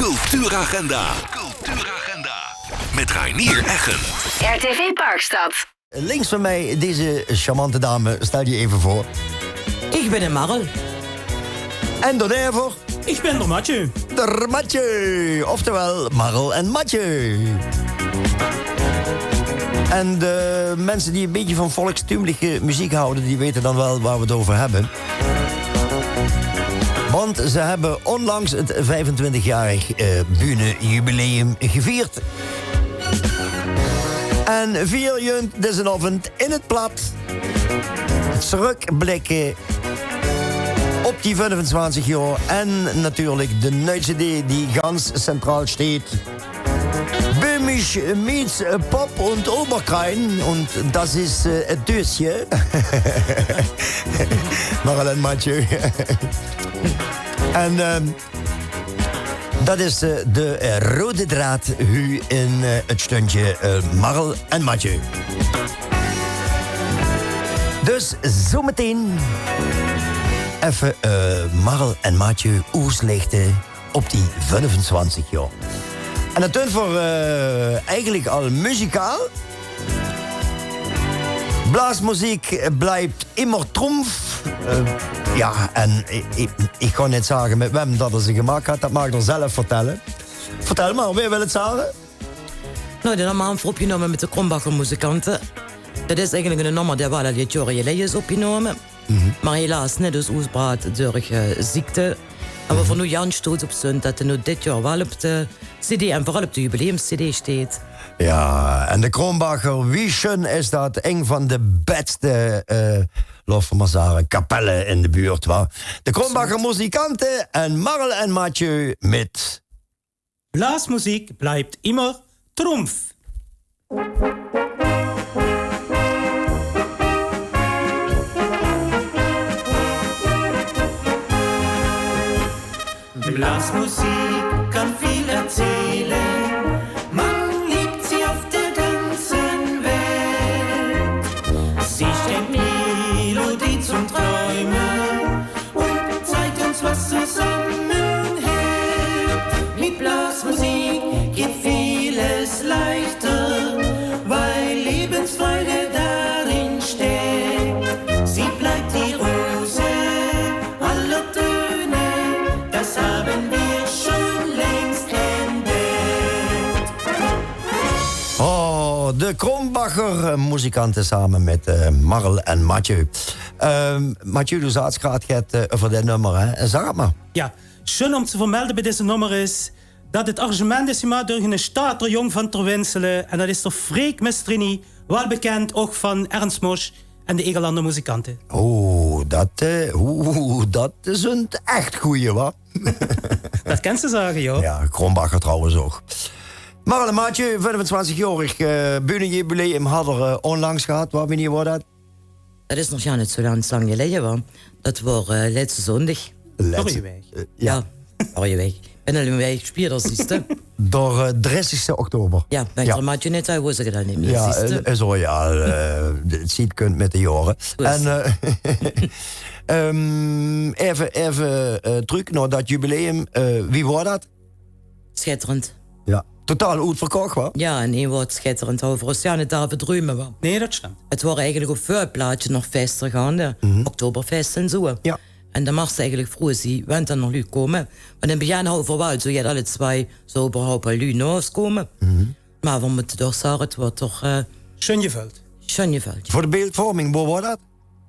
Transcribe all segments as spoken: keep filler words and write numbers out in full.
Cultuuragenda. Cultuuragenda. Met Reinier Eggen. R T V Parkstad. Links van mij deze charmante dame, stel je even voor. Ich bin de Marl. En daonaeve? Ich bin d'r Mathieu. D'r Mathieu, oftewel Marl en Mathieu. En de mensen die een beetje van volkstuurlijke muziek houden, die weten dan wel waar we het over hebben. Want ze hebben onlangs het vijfentwintigjarig eh bühnejubileum gevierd. En veer junt dezen avond in het plat trökblikke op die vijfentwintig jaar en natuurlijk de nuuj cd die gans centraal steet. Böhmisch meets Pop und Oberkrain. Und das ist eh, het deusje. Marl en Mathieu. En ehm dat is eh, de eh, rode draad hu in eh, het stuntje eh, Marl en Mathieu. Dus zometeen effe eh, Marl en Mathieu oeslichte op die vijfentwintig jaar. En dat dunt veur eh, eigenlijk al muzikaal. Blaasmuziek blijft immer Trumpf. Eh, ja, en ik, ik, ik kan net zeggen met wem dat er ze gemaakt had. Dat mag er zelf vertellen. Vertel maar, wie wil het zeggen? Nou, de nummer han v'r opgenome mit de Krombacher Muzikante. Dat is eigelik 'ne nummer dae waal al get jaore geleie is opgenome. Mer helaas net oes oesbraad durch eh, ziekte. En wo v'r noe gans stoots op zunt dat 'r noe dit jaor waal op de cd en veural op de jubileums-cd steet. Ja, en de Krombacher, wie schön is dat? Eng van de beste, eh, laot v'r mer zage, kapelle in de buurt, wa? De Krombacher Muzikante en Marl en Mathieu mit Blaasmuziek blijft immer Trumpf. Blasmusik kann viel erzählen, man liebt sie auf der ganzen Welt. Sie schenkt Melodie zum Träumen und zeigt uns, was zusammenhält. Mit Blasmusik geht vieles leichter, weil Lebensfreude darin steckt. Sie bleibt die Rose aller Töne, das haben wir schon längst entdeckt. Oh, de Krombacher Muzikante same mit eh, Marl en Mathieu. Ehm, Mathieu, doe zaats graad get eh, euver dit nummer, hè? Zag het mer. Ja, schön om te vermelden bij deze nummer is dat het arrangement is gemaakt door een Stater jong van Terwinsele. En dat is de Freek Mestrini, wel bekend ook van Ernst Mosch en de Egerlander Muzikanten. Oh, dat, eh, oeh, dat is een echt goeie, wa? Dat kan ze zeggen, joh. Ja, Krombacher trouwens ook. Marl en Mathieu, vijfentwintig-jarig eh bühnejubileum hadde er eh, onlangs gehad. Wanneer was dat? Dat is nog ja net zo lang, lang geleden, wa? Dat was eh, letzte zondag. Letzte, Vorige week. Eh, ja. Ja, vorige week. Ik ben al een week spierder, zieste. Door eh, dressigste oktober. Ja, ben ik er maar net uit, was ik het al niet meer, Ja, zieste. Eh, is al ja, eh, het ziet kunt met de jaren. Zo is En het. eh, ehm, even, even eh, terug naar dat jubileum. Eh, wie was dat? Schitterend. Ja. Totaal oetverkocht, wa? Ja, en een woord schitterend. Over Oceane Dave druime, wa? Nee, dat stimmt. Het waren eigenlijk op veel plaatsen nog feesten gaande. Oktoberfest en zo. Ja. En dan mag ze eigenlijk vroeg zien, want dan nog lui komen. Want in het begin hadden we wel zo, je had alle twee zo überhaupt al lui nog komen. Maar we moeten toch zeggen, het wordt toch eh, Schön gevuld. Schön gevuld. Voor de beeldvorming, waar was dat?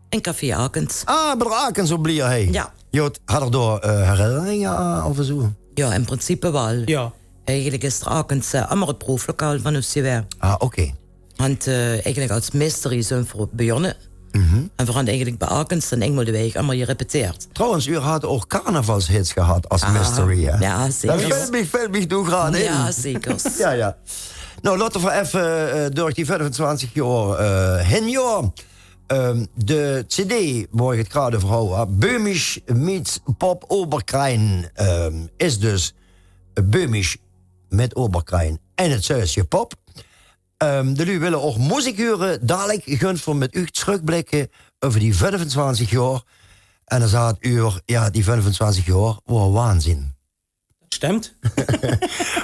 In Café Akens. Ah, bij de Akens op Blier, hey. Ja. Jot, had er door eh, herinneringen aan of zo? Ja, in principe wel. Ja. Eigenlijk is er Akens eh, allemaal het proeflokaal van ons geweest. Ah, oké. Want eh, eigenlijk als mystery zijn we begonnen. En we hadden eigenlijk bij Akens en eenmaal de week allemaal gerepeteerd. Trouwens, u had ook carnavalshits gehad als Ah, mystery, hè? Ja, zeker. Dat viel mich, viel mich toen graad in. Ja, zeker. Ja, ja. Nou, laten we even eh, door die vijfentwintig jaar eh heen, joh. Ehm, de cd, waar ik het graag over hou, hè, Böhmisch meets Pop Oberkrain, ehm, is dus Böhmisch met Oberkrain en het zuisje Pop. Ehm, de lui willen ook muziek huren. Dadelijk gunt we met u terugblikken over die vijfentwintig jaar. En dan zat u, ja, die vijfentwintig jaar, wat waanzin. Stömt.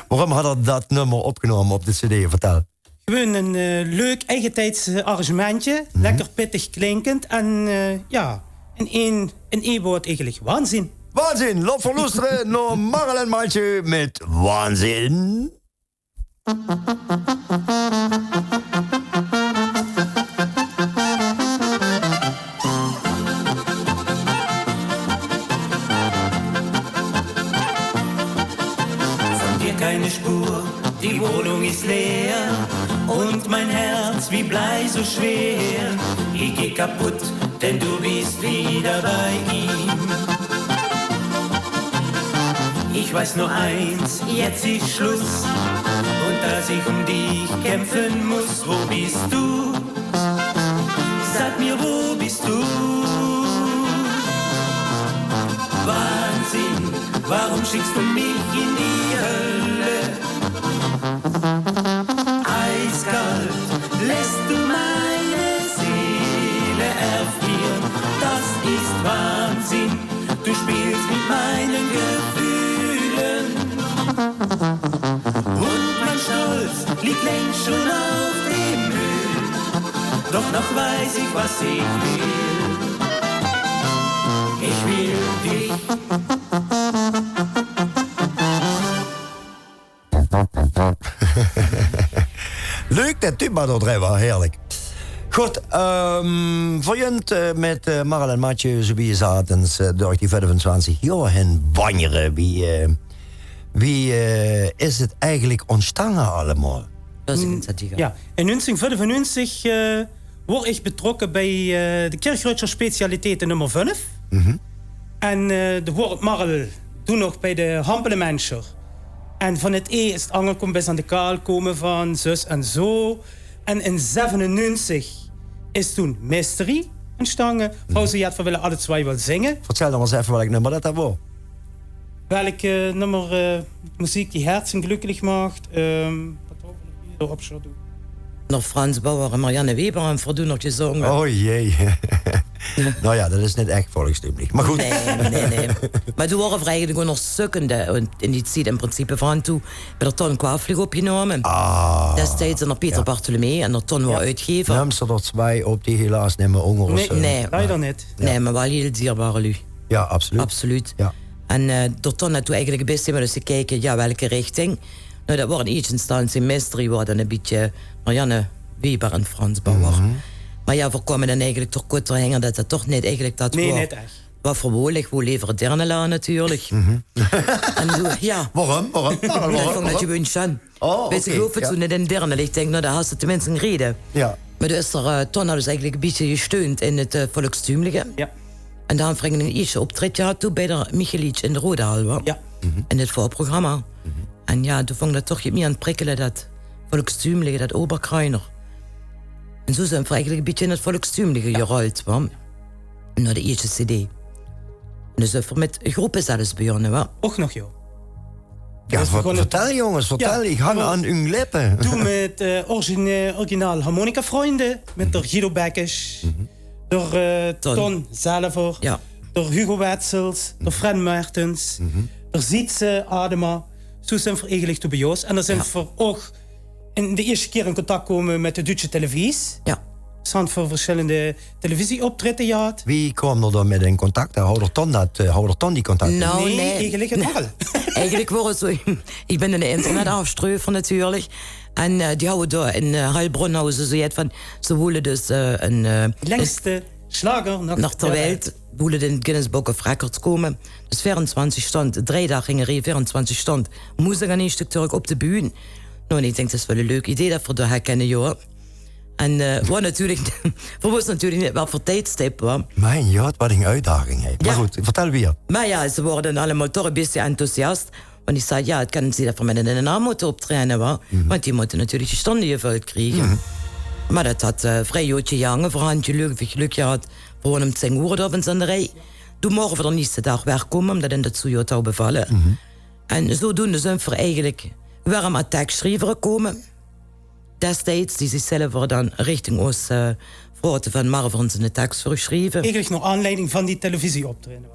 Woróm hat d'r dat nómmer opgenómme op de cd? Vertèl. Gewoen ein eh, leuk eigentijds eh, arrangementje. Lekker pittig klinkend. En eh, ja, in ein, in ein woord eigelijk waanzin. Waanzin! Laot v'r loestere nao Marl en Maartje mit Waanzin. Von dir keine Spur, die Wohnung ist leer und mein Herz wie Blei so schwer. Ich geh kaputt, denn du bist wieder bei ihm. Ich weiß nur eins, jetzt ist Schluss. Und dass ich um dich kämpfen muss, wo bist du? Sag mir, wo bist du? Wahnsinn, warum schickst du mich in die Hölle? Eiskalt lässt du meine Seele erfrieren. Das ist Wahnsinn. Du spielst mit meinen Gefühlen. Und mein Stolz liegt längst schon auf dem Müll. Doch noch weiß ich, was ich will. Ich will dich. Leuk det Tuba d'r drei waor, heerlijk. Good, ehm, veur junt eh, mit eh, Marl en Maartje, zoe wie ze zaten, eh, door die vijfentwintig jaor hin banjere. Wie, eh, wie eh, is het eigenlijk ontstange allemaol? Dat is ein initiatief. Ja, in negentien vijfennegentig eh, woor ich betrokke bij eh, de Kirchröadsjer Specialiteiten nummer vijf. En eh, de woor het Marl toen nog bij de Hampelemensjer. En van het E is het aangekomen bis aan de Kaal komen van zus en zo. En in zevenennegentig is toen Mystery ontstange. Wou ze, ja, we willen alle twee wel zingen. Vertel nog eens even welk nummer dat, dat woor. Welk eh, nummer eh, muziek die herzen glücklich maakt? Ehm, wat hopen we hier op zo doen? Nog Frans Bauer en Marianne Weber en Verdoen nog gezongen. Oh jee. Nou ja, dat is net echt volksdumlich. Maar goed. Nee, nee, nee. Maar toen waren we eigenlijk ook nog sukkende. Want in die tijd in principe van toen werd er Ton Kwaafvlieg opgenomen. Ah. Destijds en er Pieter Bartholomee en er Ton was uitgever. Nummer twee op die helaas niet meer onder ons. Nee, nee. Leider niet. Nee, maar wel heel dierbare lui. Ja, absoluut. Absoluut. Ja. En eh door Ton naartoe eigenlijk best immer eens te kijken, ja, welke richting. Nou, dat woor in eerste instantie Mystery, woor dan een beetje Marianne Weber en Frans Bauer. Maar ja, we kwamen dan eigenlijk toch kort doorheen dat dat toch niet eigenlijk dat nee, woor. Niet echt. Wat verwoordig, hoe leveren Dernela natuurlijk. En toen, ja. Waarom? Waarom? Waarom? Dat vond ik dat je wünscht aan. Oh, oké. Weet je, ik geloof het toen net in Dernela. Ik denk, nou, daar had ze tenminste een reden. Ja. Maar dus er, eh, Ton had dus eigenlijk een beetje gesteund in het eh, volkstumlige. Ja. En dan ving ik een eerste optritje had toen bij de Michelic in de Rode Hal, wa? Ja. In het voorprogramma. En ja, toen vond ik dat toch je meer aan het prikkelen, dat volkstumlige, dat Oberkrainer. En zo zijn we eigenlijk een beetje in het volkstumlige gerold, wa? Naar de eerste cd. En dus zijn we met groepen zelfs begonnen, wa? Ook nog, joh. Ja, vertel jongens, vertel. Ik hang aan uw lippen. Toen met eh, origine, originaal Harmonica Vrienden, met de Guido Bekkers. Door eh, Ton zelf, door Hugo Wetzels, door Fran Mertens, door Sietse Adema. Zo zijn we eigenlijk toe bij Joost. En dan zijn we ook in de eerste keer in contact komen met de Duitse televisie. Ja. Zijn voor verschillende televisieoptreden gehad. Wie kwam er dan met in contact? Hou er Ton dat, eh, hou er Ton die contact? Nou, nee, nee. Eigenlijk het wel. Eigenlijk woor het zo. Ik ben een internetafstreuver natuurlijk. En eh, die houden door in eh, Heilbronn houden ze zoiets van, ze willen dus eh, een eh, Längste Schlager nog ter wereld. Willen in Guinness Book of Records komen. Dus vierentwintig stond, drie dagen in een rij, vierentwintig stond, moest ik aan een stuk terug op de bühne. Nou, en ik denk, dat is wel een leuk idee dat we door herkennen, joh. En eh, we natuurlijk, we wisten natuurlijk niet wat voor tijdstip, wa. Mijn god, wat een uitdaging, hè. Maar goed, vertel weer. Maar ja, ze worden allemaal toch een beetje enthousiast. Want ik zei, ja, het kan niet dat we met een naam moeten optreden, wa. Want die moeten natuurlijk die stonden gevuld krijgen. Maar dat had eh, vrij joodje jange, voor handje leuk, geluk gehad. Voor hem zijn woorden op een zenderij. Toen mogen we dan niet de dag wegkomen, omdat in dat Sujo touw bevallen. En zodoende zijn we eigenlijk weer aan tekstschrijvers komen. Destijds, die zichzelf dan richting ons eh, vroegen van, maar voor ons een tekst voor geschreven. Eigenlijk naar aanleiding van die televisieoptreden.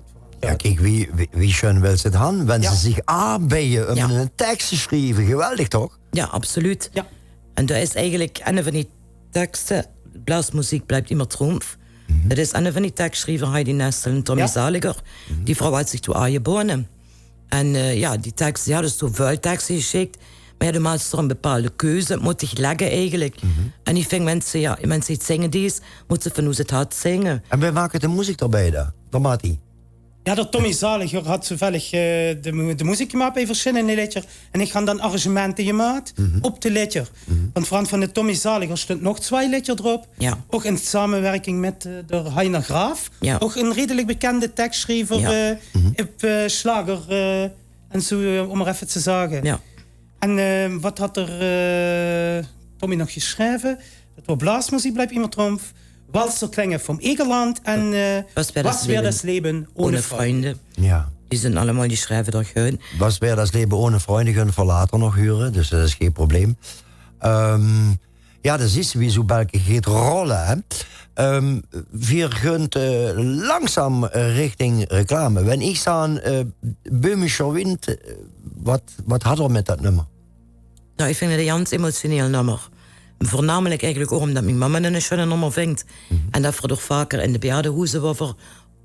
Ja, kiek, wie, wie, wie sjun wils se 't han? Wen ze zich aanbeje um 'ne teks te sjrieve, geweldig toch? Ja, absoluut. Ja. En dat is eigelik eine van die tekste, Blaasmuziek blijft immer Trumpf. Dat is eine van die tekssjriever, Heidi Nestel en Tommy Zaliger. Die vrouw had zich toen aangebone. En eh, ja, die teks, die hadde dus toen vuil tekste gesjikt. Maar ja, doe maaks toch 'n bepaalde keuze, 't mot dich ligke eigelik. En ich ving, wen se, ja, wen se 't zinge deis, mot se vanoet 't hart zinge. En wen maak de moeziek daobij dan? Dan maak die. Ja, d'r Tommy Zaliger had toevallig eh, de, mo- de moeziek gemaakt bij verschillende liedjer. En ich han dan arrangemente gemaakt op de liedjer. Want veural van d'r Tommy Zaliger sjtunt nog twee liedjer drop. Ja. Ook in samenwerking met eh, d'r Heiner Graaf. Ja. Ook 'n redelijk bekende tekssjriever Ja. eh, op eh, slager eh, en zo, eh, om maar effe te zage. Ja. En eh, wat had d'r eh, Tommy nog gesjreve? Dat woor Blaasmuziek blijft immer Trumpf. Walzer klenge vom Egerland en eh, Was wär das Leben ohne Freunde. Ja. Die zien allemaol, die sjrieve d'r gewoon. Was wär das Leben ohne Freunde, gunt v'r later nog hure, dus dat is gee probleem. Ehm, ja, dat is wie zoe belke geet rolle, hè. Ehm, veer gunt eh, langzaam eh, richting reclame. Wen ich zaan eh, Böhmischer Wind, eh, wat, wat had d'r met dat nummer? Nou, ich ving 't 'n jans emotioneel nummer. Voornamelijk eigelik ook omdat mien mama 't 'n sjun nummer vingt. En dat v'r toch vaker in de bejaardehoeze wor v'r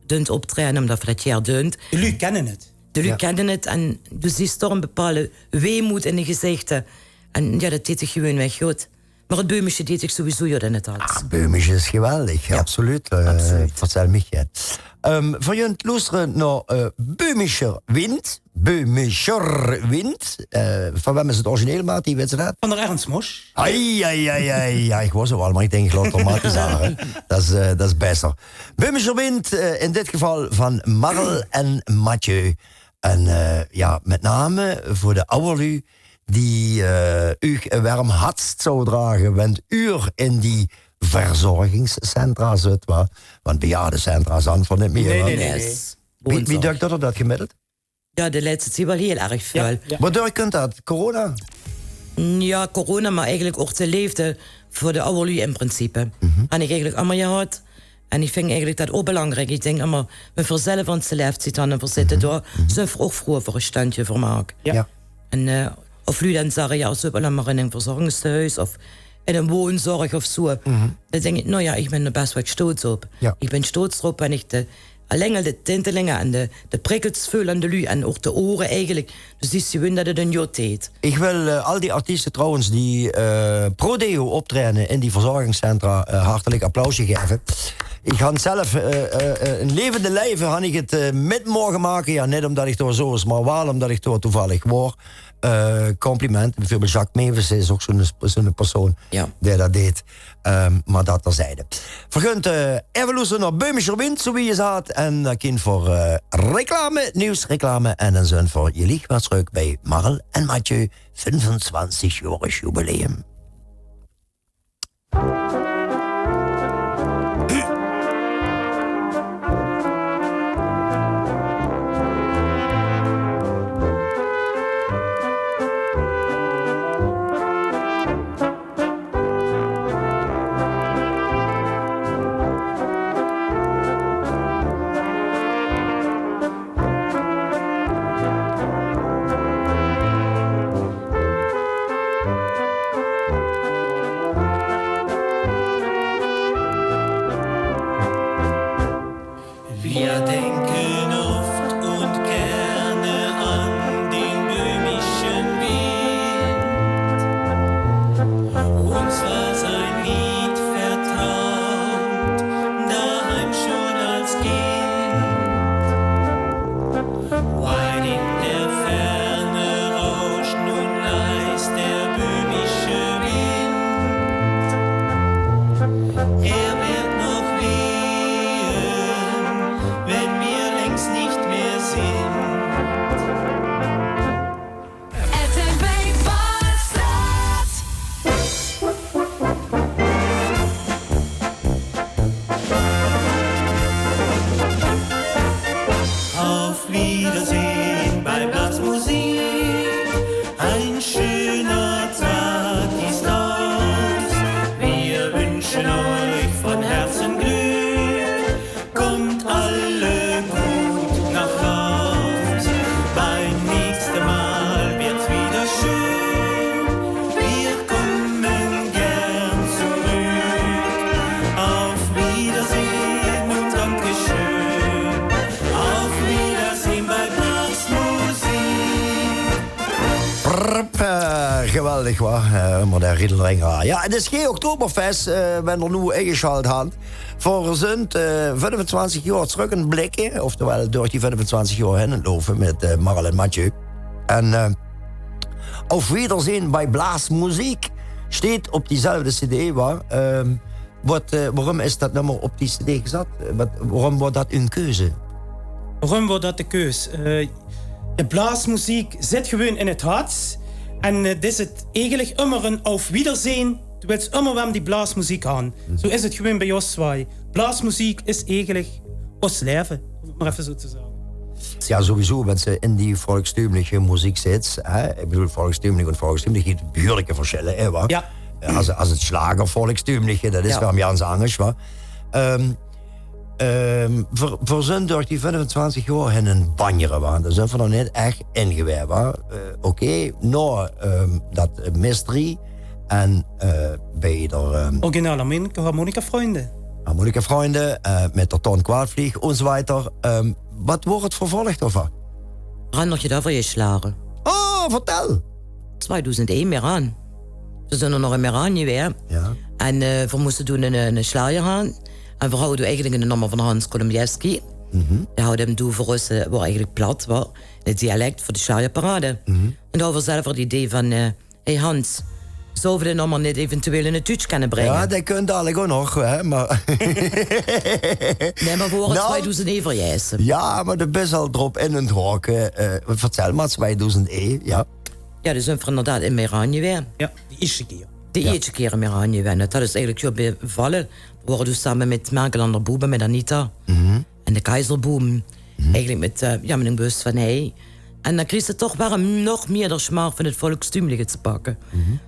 dunt optraeje, omdat v'r dat jaor dunt. De luuj kenne 't. De luuj Ja. kenne 't en doe zies toch 'n bepaalde weemoed in de gezichte. En ja, dat deet dich gewoonweg good. Maar 't Böhmische deet dich sowieso good in 't hart. Ah, Böhmische is geweldig, Ja. absoluut. Eh, Absoluut. Vertel mich 't. Ehm, v'r gunt loestere nao eh, Böhmischer Wind. Böhmischer Wind. Eh, van wem is 't origineel, Mati? Wits se dat? Van d'r Ernst Mosch. Ai, ai, ai, ai. Ja, ich wis 't al, maar ich dink, ich laot 't Mati zage. Dat is, eh, dat is besser. Böhmischer Wind, eh, in dit geval van Marl en Mathieu. En eh, ja, met name veur de awwer luuj die eh, uch 'n werm hart zouwe drage, wen uur in die verzorgingscentra zit, wa? Want bejaardecentra zaan v'r nit mier, Nee, wa? nee, nee, nee. Yes. Wie, wie Woonzorg. dök dat op dat gemiddeld? Ja, de lèste tied waal hiel erg Ja, vuil. ja. Wadoor kunt dat? Corona? Ja, corona, maar eigelik ook de leefde veur de awwer luuj in principe. Han ich eigelik ummer gehad. En ich ving eigelik dat ook belangriek. Ich dink ummer, wen v'r zelf ozze leeftied han en v'r zitte dao, zunt v'r ook vroe veur 'n sjtendje vermaak. Ja. Ja. En eh, of luuj dan zage, ja, es ze op allemaol in 'n verzorgingstehuis of in 'n woonzorg of zoe. Dan dink ich, nou ja, ich bin d'r bes waal sjtoots op. Ja. Ich bin sjtoots d'rop wen ich de, allein al de tintelinge en de, de prikkels veul aan de luuj en ook de ore eigelik. Dus die zien dat 't 'n jot deet. Ich wil eh, al die artieste trouwens die eh, pro deo optraeje in die verzorgingscentra eh, hartelijk applausje gaeve. Ich han zelf eh, eh, eh, in levende lijve han ich 't eh, mit moge make. Ja, nit omdat ich dao zoe is, maar waal omdat ich dao toevallig wor. Eh, compliment. Bijvoorbeeld Jacques Mevers is ook zoe'n, zoe'n persoon Ja. die dat deet. Ehm, maar dat terzijde. V'r gunt eh, effe loestere nao Böhmischer Wind, zoe wie se zaat. En dan kint v'r eh, reclame, nieuwsreclame. En dan zunt v'r jeliek weer trök bij Marl en Mathieu, vijfentwintig-jorig jubileum. Prp, eh, geweldig, wa? Eh, ummer de riedel d'rin. Jao, 't is gee Oktoberfest, eh, wen d'r noe ingesjald hant. Veur zund, eh, viefentwintig joar trök in blikke, oftewel durch die viefentwintig joar hin en lofe mit, eh, Marl en Mathieu. En, eh, Auf Wiedersehen bei Blasmusik steht op diezelfde cd, wa? Ehm, Wat, eh, waorum is dat nummer op die cd gezat? Eh, wat, waorum woar dat 'n keuze? Waorum woar dat de keus? Eh, de blaasmeziek zit gewoen in 't hart. En, eh, 't is 't eigelik ummer 'n Auf Wiedersehen. Doe wils ummer waer die blaasmeziek han. Zoe is 't gewoen bie ós twie. Blaasmeziek is eigelik ós laeve, um 't mer effe zoe te zage. Jao, sowieso, wen se in die volkstümliche meziek zits, hè, ich bedoel, volkstümlich en volkstümlich, 't gieët behuuerlike versjille, hè, wa? Jao. Eh, as, as 't sjlager volkstümlich, dat is waal gans angers, wa? Ehm, ehm, veur, veur zund durch die viefentwintig joar hin in banjere, wa? Dao zunt v'r nog neet ech ingewae, wa? Eh, oké, noe, ehm, dat, eh, Mystery en, eh, bie d'r, ehm, Original Harmonica, Harmonica Freunde. Harmonica Freunde, eh, mit d'r Ton Quadflieg en zoe wijer. Ehm, wat woar 't vervolg daovan? Ran nog get euver gesjlage. Oh, vertèl! Twiedoezend ein Meran. Veer zint d'r nog in Meran gewaes. Jao. En, eh, veer moste doe 'ne, 'ne sjlager han. En veer hawwe doe eigelik 'n nummer van Hans Kolumbieski. Dae hawwe 'm doe veur ós, eh, woar eigelik plat, wa, in 't dialek veur de sjlagerparade. En doe hawwe veer zelf 't idee van, eh, hey Hans, zouwe veer dit nummer neet eventueel in 't Duuts kinne bringe? Jao, dat kunt dalik ouch nog, hè, mer... Nae, mer veer woare twiedoezend ein verjaese. Jao, mer doe bis al drop in en drokke. Eh, vertèl mer, twiedoezend ein, jao. Jao, doe zunt veer inderdaad in Meran gewaes. Jao, de ieësjte kier. De ieësjte kier in Meran gewaes. Dat haet ós eigelik good bevalle. Veer wore doe same mit Mergelander Boebe, mit Anita. En de Kaiserboom. Eigelik mit, eh, jao, mit 'n bus van, hey. En dan kriegs se toch waal nog mieë d'r smaak van 't volkstümliche te pakke.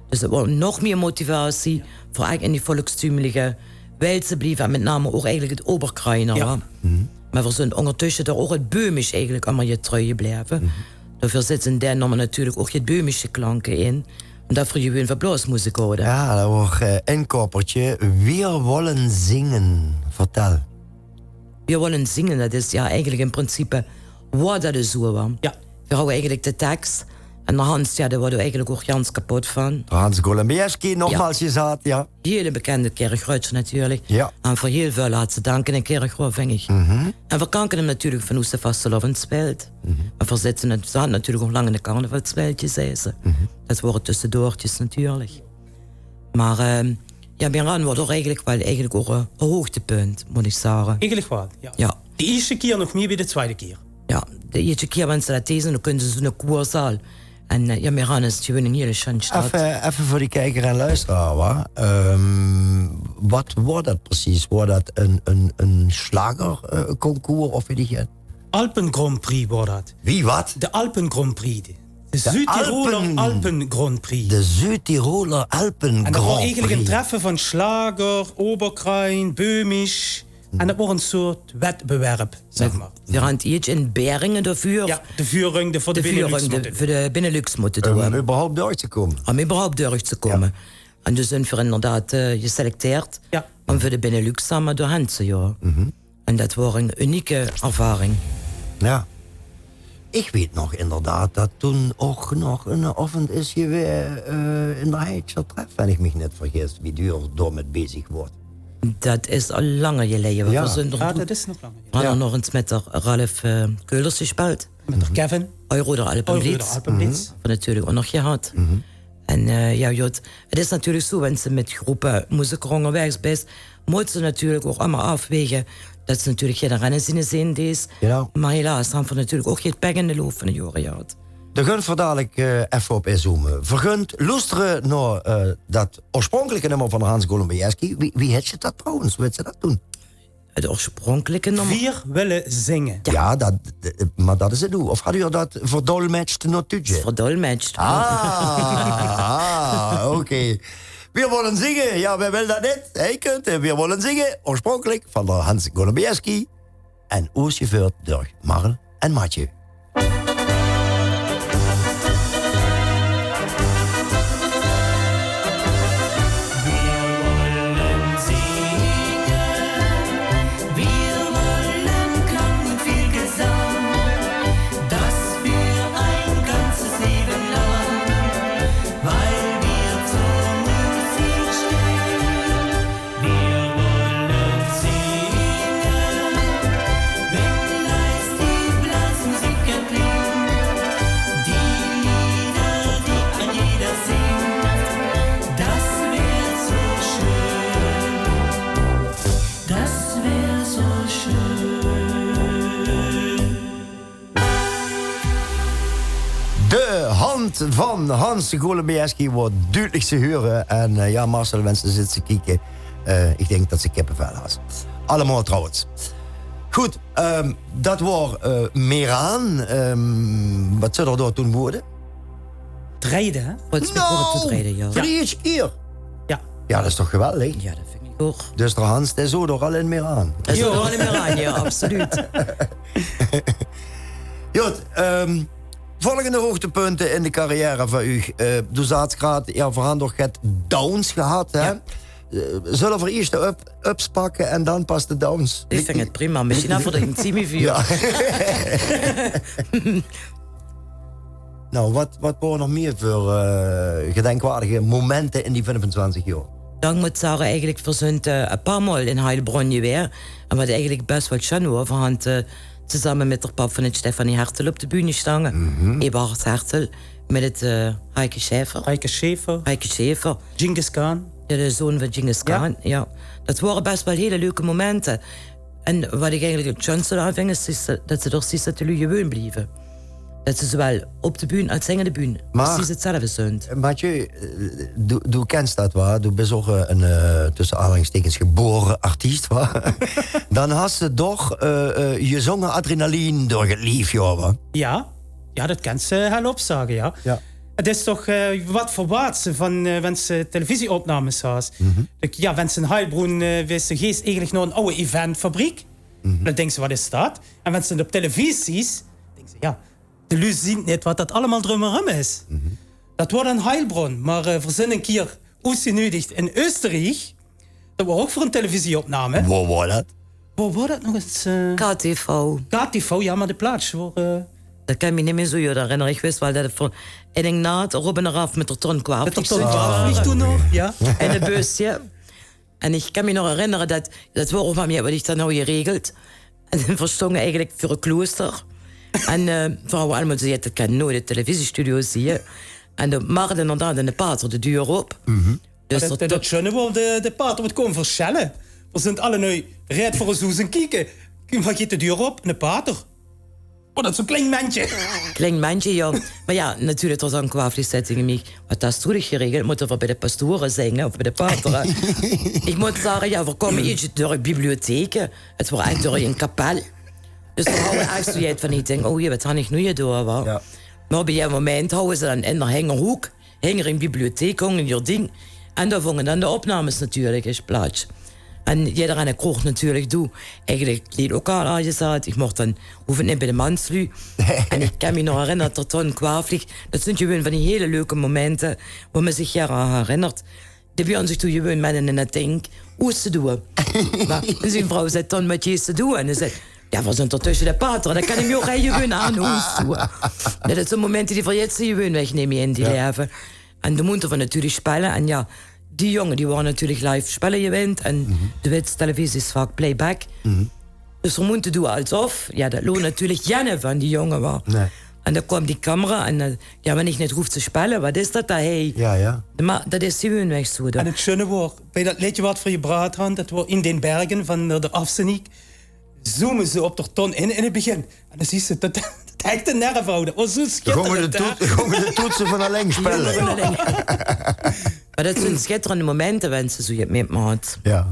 Dus 't woar nog mieë motivatie veur eigelik in die volkstümliche wiel te blieve. En mit name ouch eigelik 't Oberkrainer, wa? Mer veer zunt óngertösse d'r ouch 't Böhmisch eigelik allemaol get trök gebleve. Daoveur zitte in dae nummer natuurlik ouch get Böhmische klanke in. Ómdat veer gewoen van blaosmeziek hawwe. Jao, dat woar, eh, inkoppertje Wir wollen singen. Vertèl. Wir wollen singen, dat is, jao, eigelik in principe woar dat dus zoe, wa? Jao. Veer hawwe eigelik de teks. En d'r Hans, jao, dae woar d'r eigelik ouch gans kepot van. Hans Kolumbieski, nogmaals gezag, jao. Hiel bekende Kirchroadsjer natuurlik. Jao. En veur hiel väöl laatste danke in Kirchroa, ving ich. En veer kanke 'm natuurlik van oes de vastelaovend speelt. En veer zitte 't, veer hant natuurlik ouch lang in de carnaval gespeeld, zag ze. Dat wore tössedoortjes natuurlik. Mer, ehm, jao, Meran woar toch eigelik waal, eigelik ouch, eh, e hoogtepunt, mót ich zage. Eigelik waal, jao. Jao. De ieësjte kier nog mieë wie de twiede kier. Jao, de ieësjte kier, wen se dat dees, dan kunde se zoe'n koerzaal. En, eh, jao, Meran is gewoen 'n hiel sjoen stad. Effe, effe veur die kijker en luisteraar, wa? Ehm, wat woar dat precies? Woar dat 'n, 'n, 'n sjlager, eh, concours of weit ich 't? Alpen Grand Prix woar dat. Wie, wat? De Alpen Grand Prix. De Zuid-Tiroler Alpen Grand Prix. De Zuid-Tiroler Alpen Grand Prix. En dat woar eigelik 'n treffe van sjlager, Oberkrain, Böhmisch. En dat woar 'n soort weddewerp, zeg mer. Veer hant ieësj in Beringe de Vuur... Jao, de Vuurrunde veur de Benelux mótte doon. Veur de Benelux mótte doon. Um überhaupt durch te kómme. Um überhaupt durch te kómme. En doe zunt veer inderdaad, eh, geselecteerd. Jao. Óm veur de Benelux same doorhaer te goon. En dat woar 'n unieke ervaring. Jao. Ich weit nog inderdaad dat doe ouch nog 'nen aovend is gewaes, eh, in d'r Heitsjer Treff, wen ich mich neet vergis, wie doe doa mit bezig woars. Dat is al langer geleje. Jao. Veer zunt nog... Jao, dat is nog langer geleje. Veer hant nog ins mit d'r Ralf, eh, Keulers gespeeld. Mit d'r Kevin. Euro d'r Alpenblitz. Euro d'r Alpenblitz. Hant veer natuurlik ouch nog gehad. En, eh, jao, good, 't is natuurlik zoe, wen se mit groepe meziek óngerwaegs bis, mós se natuurlik ouch ummer aafwaege dat se natuurlik gein renne ziene zin deis. Genau. Mer helaas hant veer natuurlik ouch gein pech in de loup van de joare gehad. Dao gunt veer dalik, eh, effe op inzoome. Veer gunt loestere nao, eh, dat oorspronkelike nummer van Hans Kolumbieski. Wie, wie hèt geer dat trouwens? Wie hèt geer dat doon? 't Oorspronkelike nummer. Wir wille zinge. Jao. Jao, dat, mer dat is 't doe. Of hat geer dat verdolmetscht nao 't Duutsj? Verdolmetscht. Ah, ah, oké. Wir wollen singen. Jao, wae wil dat neet? Hei kunt, eh, Wir wollen singen. Oorspronkelijk van d'r Hans Kolumbieski. En oesjeveurd durch Marl en Mathieu. van Hans Golemiewski woort dudelik ze heure. En, eh, jao, Marcel, wens se zits te kieke, eh, ich dink det se kippevel has. Allemaol trouwens. Good, ehm, det woor, eh, Miraan. Ehm, waat zów d'r dao toen woeëde? Drieëde, hè? Waat is mit woeëde te drieëde, jao. Drie kier? Jao. Jao, det is toch geweldig? Jao, det vinj ich ouch. Dus d'r Hans, dae zów d'r al in Miraan. Dae zów d'r al in Miraan, jao, absoluut. Good, ehm, volgende hoogtepunte in de carrière van uch. Eh, doe zaats graad, jao, veer hant nog get downs gehad, hè? Jao. Eh, zulle veer iers de up-, ups pakke en dan pas de downs? Ich vinj 't prima. Mesjien dat veur de intieme vuur. Jao. Nou, wat, wat woor nog mier veur, eh, gedenkwaardige momente in die viefentwintig jaor? Dan mót ich zage, eigelik, veer zunt, eh, e paar maol in Heilbronn gewaes. En wat eigelik bès waal sjoen woor, veer hant, eh, tezame mit d'r pap van 't Stefanie Hertel op de bühne gestange. Eberhard Hertel, mit 't, eh, Heike Schäfer. Heike Schäfer. Heike Schäfer. Djingis Khan. Jao, de zoon van Djingis Khan, jao. Dat wore bès waal hiel leuke momente. En wat ich eigelik 't sjoenste dao aan vinj, is, is dat ze toch, is dat de luuj gewoon blieve. Dat ze zowaal op de bühne es hinger de bühne precies 'tzelfde zunt. Mathieu, eh, doe, doe kins dat waal. Doe bis ouch, eh, ein, eh, tösse aanhalingestekens gebore artiest, waal. Dan has se toch, eh, eh, gezonge adrenaline door 't lief, jao, waal. Jao. Jao, dat kins se hel op zage, jao. Jao. 't Is toch, eh, wat verwaats se van, eh, wens se televisieopnames has. Jao, wens se in Heilbronn, eh, wis se geis eigelik nao ein aw eventfabriek. Dan dinks se, wat is dat? En wens se 't op televisie zuus, dinks se, jao, de luuj zunt neet wat dat allemaol drumherum is. Dat woor dan Heilbronn, mer, eh, veer zunt ein kier oesgeneudigd in Österriek. Dat woor ouch veur ein televisieopname. Wo woor dat? Wo woor dat nog ins, eh? K T V. K T V, jao, mer de plaats woor, eh... Dat kin ich mich neet mie zoe good herinnere. Ich wis waal dat 't veur ein naat, rop en eraf mit d'r Ton Kwaaflich. Mit d'r Ton Kwaaflich toen nog, jao. In de bus, jao. En ich kin mich nog herinnere dat, dat woor ouch waal mie wat ich dan haw geregeld. En veer stónge eigelik veur e kloester. En, eh, veer hawwe allemaol gezaet, dat kin noeats de televisiestudio's zeen. En dan maakde inderdaad de pater de deur op. Dus dat, dat sjoene woor, de, de pater woort kómme versjelle. Veer zunt alle nui reed veur ós hoes en kieke. Wae geit de deur op? De pater. Oh, dat is zoe'n klein mensje. Klein mensje, jao. Mer jao, natuurlik, d'r Ton Kwaaflich zag taenge mich: "Wat has doe dich geregeld? Mótte veer bie de pastore zinge of bie de pater?" Ich mót zage, jao, veer kómme iers door de bibliotheek. 't Woor ech door ein kapel. Dus veer hawwe ech zoe get van, ich dink: "Oh jee, wat han ich noe gedoon, waal?" Jao. Mer op e gegaeve moment hawwe ze dan in d'r hingerhook, hinger in bibliotheek, hóng e gerdien. En dao vónge dan de opnames natuurlik ins plaats. En jederein kroog natuurlik toe. Eigelik 't leed ouch al aangezaat. Ich moch dan, hoof neet bie de mansluuj. En ich kin mich nog herinnere dat d'r Ton Kwaaflich, dat zunt gewoon van die hiel leuke momente wo me zich gaer aan herinnert. Dae bie ós zich toe gewoon midde in 't dink hoes te doon. Mer zien vrouw zag: "Ton, wat geis te doon?" En hae zag: "Jao, veer zunt d'r tösse de pater, dat kin ich mich ouch gewoon aan hoes doon." Dat zunt zoe'n momente die vergits te gewoon weg neet mie in dien laeve. En dan mótte veer natuurlik spele. En jao, die jónge die wore natuurlik live spele gewend. En de Wits televisie is vaak playback. Dus veer mótte doon alsof, jao, dat loog natuurlik geine van die jónge waal. Nae. En dan kwaam die camera en, eh, jao, wen ich neet hoof te spele, wat is dat dan, hè? Jao, jao. Mer dat is gewoenweg zoe, hè. En 't sjoene woor, bie dat leedje wat veer gebracht hant, dat woor In den Bergen van, eh, d'r Afsenik, zoome ze op d'r Ton in, in 't begin. En dan zuus se dat, dat echte nerve hawwe. Dat woor zoe sjitterend, hè? Gónge de toetse van allein spele. Jao, van allein. Mer dat zunt sjitterende momente, wens se zoe get mitmaaks. Jao.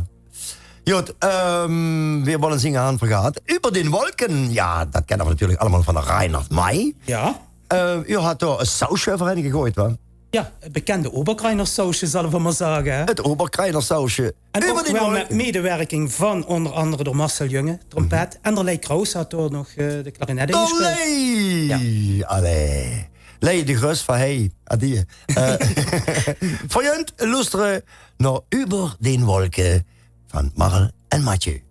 Good, ehm, veer wolle zinge aan vergaat. Über den Wolken, jao, dat kenne veer natuurlik allemaol van d'r Reinhard Mey. Jao. Eh, uch hat dao e sausje euverein gegoeid, wa? Jao, 't bekende Oberkrainer sausje, zalle veer mer zage, hè? 't Oberkrainer sausje. En ouch waal mit medewerking van ónger angere d'r Marcel Junge, trompet, en d'r Lei Kraus hat dao nog, eh, de klarinet in gespeeld. Lei! Jao. Allee. Lei, de grös van hei. Adie. Eh, veer goon loestere nao Über den Wolken van Marl en Mathieu.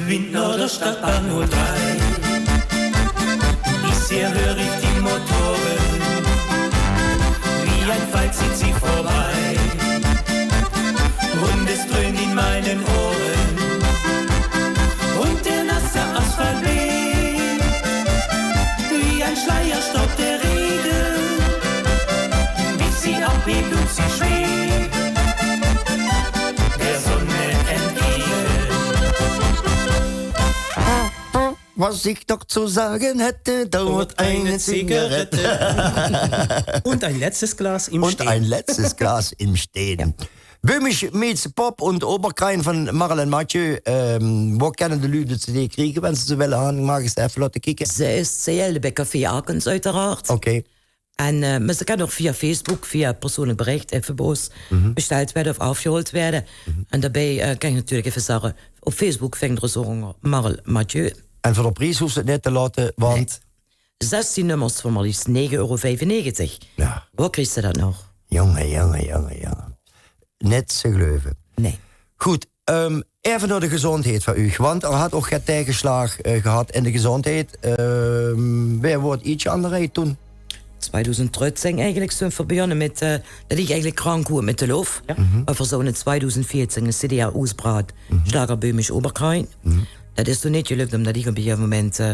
Wind nao d'r Stadtbahn null drei. Ich sehe, höre ich die Motoren. Wie ein Pfeil zieht sie vorbei. Und es dröhnt in meinen Ohren. Und der nasse Asphalt weht. Wie ein Schleier staubt der Regen. Schweb, du sie schweb, der Sonne entgegen. Was ich noch zu sagen hätte, dauert eine Zigarette. Und ein letztes Glas im Stehen. Und ein letztes Glas im Stehen. Böhmisch meets Pop und Oberkrain van Marl en Mathieu. Ehm, wo kenne de luuj de cd kriege, wen ze ze wille han? Maag ich ze effe laote kieke? Ze is te hale bij Café Akens, uiteraard. Oké. En, eh, maar ze kan ook via Facebook, via persoonlijk bericht, effe bij ós besteld worden of afgehaald worden. En daarbij, eh, kan ik natuurlijk effe zeggen, op Facebook vingt er zo onder Marl Mathieu. En veur de pries hoeft ze het niet te laten, want zestien nummers voor maar liefst negen euro vijfennegentig. Ja. Wo kriegt ze dat nog? Jonge, jonge, jonge, jonge. Net ze geluive. Nee. Goed, ehm, effe nao de gezondheid van uch, want er had ook get tegenslaag, eh, gehad in de gezondheid. Ehm, weer woort ietsje aan de rij toen? Tweedoezend dertien eigenlijk zoe'n verbijane met, eh, dat ik eigenlijk krank woort met de loof. Ja. Maar voor zo'n tweedoezend veertien een cd oesbraad, Schlager Böhmisch Oberkrain. Dat is toen niet gelukt, omdat ik op een gegeven moment, eh,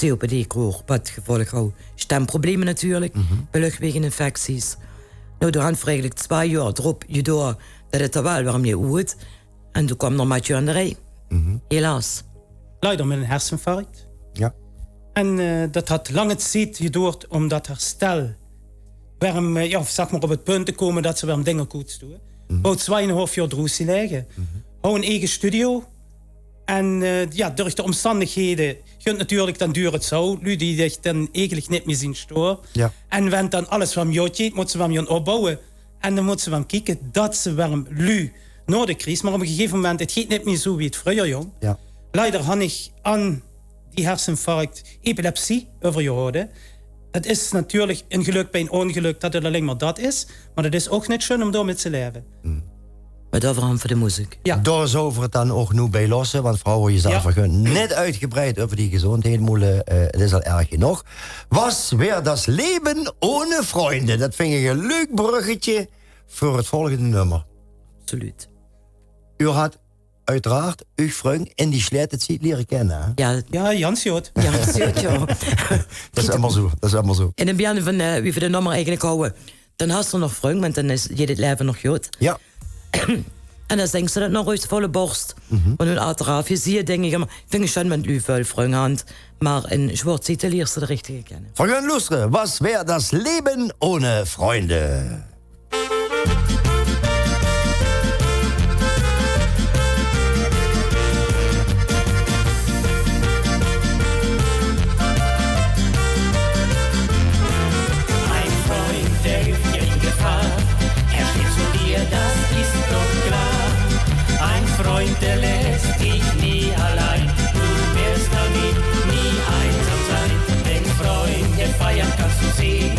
C O P D kreeg, wat gevolg had stemproblemen natuurlijk, bij luchtwegeninfecties. Nou, toen had ik eigenlijk twee jaar erop gedoor dat het er wel weer mee oet. En toen kwam nog Mathieu aan de rij. Helaas. Leider met een herseninfarct. Ja. En, eh, dat had lange tijd geduurd om dat herstel weer, eh, ja, zeg maar op het punt te komen dat ze weer dingen koets doen. Wou tweeënhalf jaar droes liggen. Hou een eigen studio. En, eh, ja, door de omstandigheden gunt natuurlijk dan duurt het zo. Luuj die dich dan eigenlijk niet meer zien stoor. Ja. En wen dan alles van jou moet ze van jou opbouwen. En dan moet ze van kieken dat ze werm luuj nao de crisis. Maar op een gegeven moment, het geet niet meer zo wie het vroeger, jong. Ja. Leider had ik aan die herseninfarct epilepsie overgehouden. Het is natuurlijk een geluk bij een ongeluk dat het alleen maar dat is. Maar dat is ook niet schön om door met te leven. Maar dat verhaal voor de muziek. Ja. Daar zou het dan ook nu bij lossen, want vrouwen, je zelf net uitgebreid over die gezondheid moelen. Eh, het is al erg genoeg. Was weer das Leben ohne Freunde. Dat vind ik een leuk bruggetje voor het volgende nummer. Absoluut. U had uiteraard uw vriend in die slechte tijd leren kennen, hè? Ja, ja, Jans Jood. Jans Jood, ja. Dat is allemaal zo. Dat is allemaal zo. In het begin van, eh, wie we de nummer eigenlijk houden, dan had ze nog vriend, want dan is je dit leven nog goed. Ja. En dan zingt ze dat nog uit volle borst. Want hun achteraf, je ziet, denk ik, maar, vind ik schon met luuj veel vriend aan, maar in zwart zitten leert ze de richtige kennen. Vergunn Lustre, was weer das Leben ohne Freunde. Ein Freund, der hilft dir in Gefahr. Er steht zu dir, das ist doch klar. Ein Freund, der lässt dich nie allein. Du wirst damit nie einsam sein. Denn Freunde feiern kannst du sehen.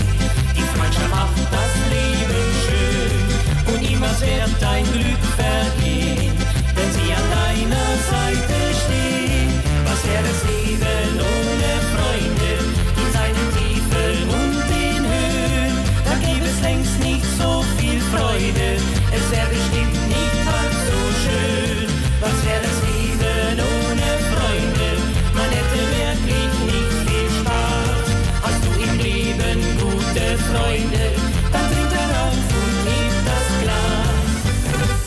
Die Freundschaft macht das Leben schön. Und niemals wird dein Glück vergehen, wenn sie an deiner Seite stehen. Was wäre das Leben ohne Freunde? In seinen Tiefen und den Höhen, da gäbe es längst nicht so viel Freude. Es wäre bestimmt nicht halb so schön. Was wäre das Leben ohne Freunde? Man hätte wirklich nicht viel Spaß. Hast du im Leben gute Freunde, dann trink darauf und heb das Glas.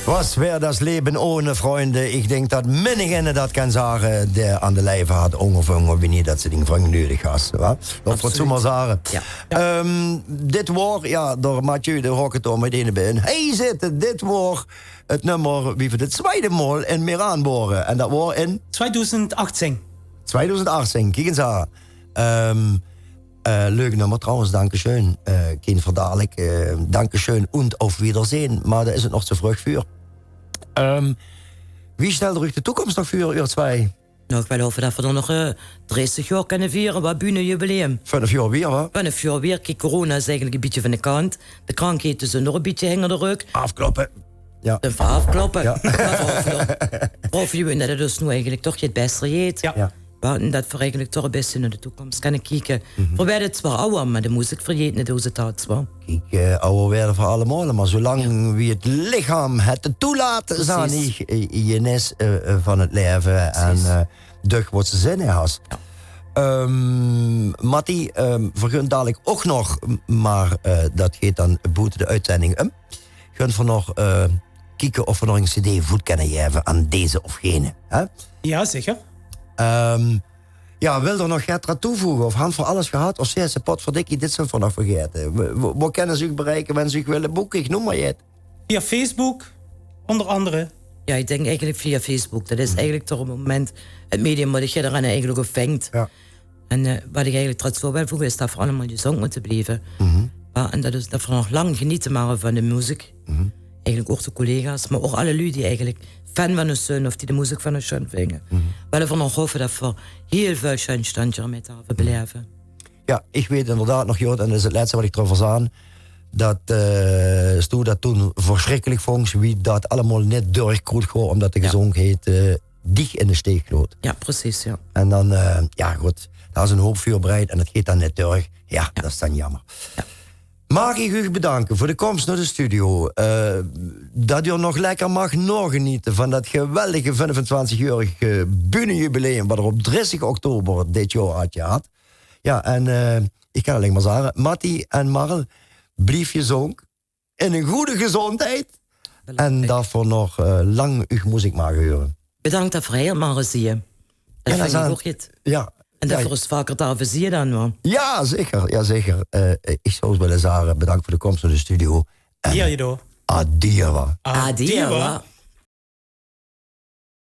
Was wäre das Leben ohne Freunde? Ich denk dat minnigenne dat kan zage, de aan de lijve had ongevangen wanneer dat ze die vriend nodig had, wa? Of wat zomaar zage. Ja. Ehm, dit woor, ja, door Mathieu de Rocket om meteen bij. Hij zit, dit woor het nummer wie we de tweede mol in Miraan boren. En dat woor in tweeduizend achttien. Tweeduizend achttien, kiek eens aan. Ehm, eh, leuk nummer trouwens, dankeschön. Eh, kien verdalik, eh, dankeschön und auf Wiedersehen. Maar daar is het nog te vreug vuur. Ehm, wie stelt u de toekomst nog vuur, uur twee? Nou, ik wil hopen dat we dan nog, eh, drestig jaar kunnen vieren, wat bühnejubileum. Vijf jaar weer, wa? Vijf jaar weer. Kiek, corona is eigenlijk een beetje van de kant. De krankheden zijn nog een beetje hinger de rug. Afkloppen. Ja. Even afkloppen. Ja. Prof je dat het dus nu eigenlijk toch het beste jeet. Ja. Ja. Wa-, en dat we eigenlijk toch een beetje naar de toekomst kunnen kijken. We werden zwar ouder, maar de muziek verjeet niet hoe ze dat was. Kiek, eh, ouder werden we allemaal, maar zolang wie het lichaam het toelaat, zaan ik, eh, je nes, eh, eh, van het leven en, eh, duch wat ze zin in has. Ja. Ehm, Mattie, ehm, veer gunt dalik ouch nog, m- mer eh, dat geit dan boete de oetzending um. Gunt veer nog eh, kieke of veer nog 'n cd voet kinne gaeve aan deze of gene. Hè? Jao, zeker. Ehm, jao, wils se nog get d'raan toevoege? Of hant veer alles gehad? Of zeis se, potverdikkie, dit zunt veer nog vergaete? Wo, wo, wo kinne ze uch bereike, wens ze uch wille boeke? Ich neum mer get. Via Facebook, onder andere. Jao, ich dink eigelik via Facebook. Dat is eigelik toch op 't moment 't medium wat ich d'r eigelik op vingk. Jao. En eh, wat ich eigelik d'r aan toe wil voege, is dat veer allemaol gezónk mótte blieve. Jao, en dat is dat veer nog lang genete mage van de meziek. Eigelik ouch de collega's, mer ouch alle luuj die eigelik fan van ós zunt of die de meziek van ós sjoen vinge. Wille veer nog hoffe dat veer hiel väöl sjoen sjtendje mit dao belaeve. Jao, ich weit inderdaad nog, Jort, en dat is 't lètste wat ich d'reuver zaan, dat eh, s doe dat toen versjrikkelik vóngs, wie dat allemaol neet dörgkroeg, gewoon umdat de gezónkheid eh, dich in de steek loot. Jao, precies, jao. En dan, eh, jao good, dao is 'nen houp vuur bereid en dat geit dan neet dörg. Jao, dat is dan jaomer. Maag ich uch bedanke veur de kóms nao de studio. Eh, dat uur nog lekker maag naogenete van dat geweldige vennenventwintigjörig eh, bühnejubileum wat d'r op dressig oktober dit jaor hat gehad. Jao, en eh, ich kan allein mer zage, Mattie en Marl, blief gezónk. In 'n gooj gezóndheid. En dat veer nog eh, lang uch meziek mage hure. Bedank dat veer hie mage zieë. Dat Jao, vin dat ich is- ouch get. Jao. En dat Jao, veer ós vaker dao zieë dan, wa. jao, zeker. Jao, zeker. Eh, ich zou ós wille zage, bedank veur de kóms nao de studio. En Hie, hie door. Adiewa. Adiewa.